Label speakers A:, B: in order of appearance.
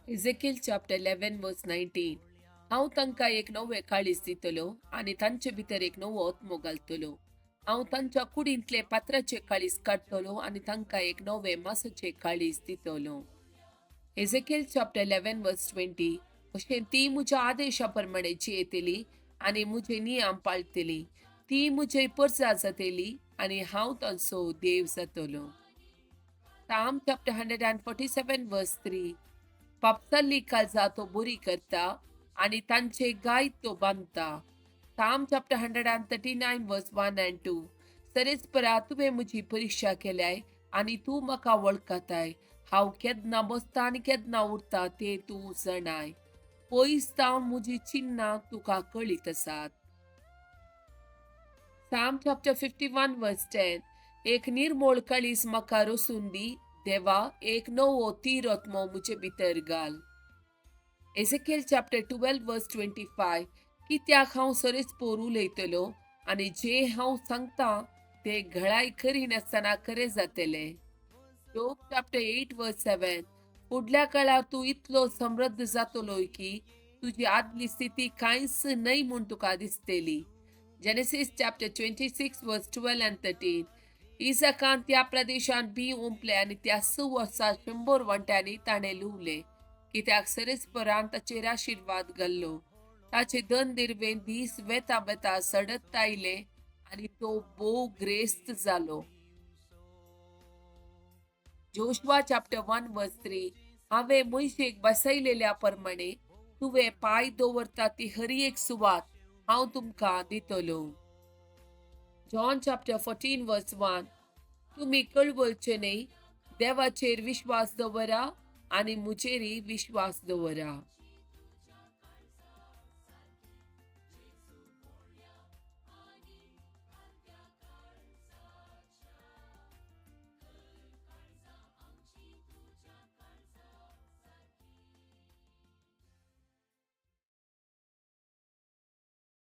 A: Ezekiel chapter 11 verse 19. हांव तांकां एक नवें काळीज दितलो आनी तांचे भितर एक नवो आत्मो घालतलो. हांव तांच्या कुडींतले पात्राचे काळीज काडटलो आनी तांकां एक नवें मासाचें काळीज दितलो. Ezekiel chapter 11 verse 20. अशें ती म्हज्या आदेशा प्रमाणे जियेतली आनी म्हजे नियम पाळटली. ती म्हजी परजा जातली आनी हांव तांचो देव जातलो. Psalm chapter 147 verse 3. पापसाल्ली काळजां तो बरी करता आनी तांचे गाय तो बांदता. Psalm chapter 139 verse 1 and 2. सरेस्परा, तुवें म्हजी परिक्षा केल्याय आनी तूं म्हाका वळखताय. हांव केन्ना बसता आनी केन्ना उरता तें तूं जाणाय. पयस तावन म्हजी चिन्नां तुका कळीत आसात. Psalm chapter 51 verse 10. एक निर्मोळ काळीज म्हाका रचून दी देवा, एक नवो थीर आत्मो म्हजे भितर घाल. Ezekiel chapter 12 verse 25. कित्याक हांव सरेस्पोर उलयतलो आनी जे हांव सांगता ते घळाय करिनासतना खरें जातलें. Job chapter 8 verse 7. फुडल्या काळार तूं इतलो समृद्ध जातलो की तुजी आदली स्थिती कांयच न्हय म्हूण तुका दिसतली. Genesis chapter 26 verse 12 and 13. इसाकान त्या प्रदेशांत बी ओंपले आनी त्या 6 वर्सा 100 वांट्यांनी ताणें लुवले, कित्याक सरेस्परान ताचेर आशिर्वाद घाल्लो. ताचे धन दिर्वें दीस वेता वेता सडत आयले आनी तो भोव ग्रेस्त जालो. Joshua chapter 1 verse 3. हांवें मोयशेक बसयलेल्या प्रमाणे तुवें पांय दवरता ती हर एक सुवात हांव तुमकां दितलो. John chapter 14 verse 1. तुमी कळवळचे न्हय. देवाचेर विश्वास दवरा आनी म्हजेरय विश्वास दवरा.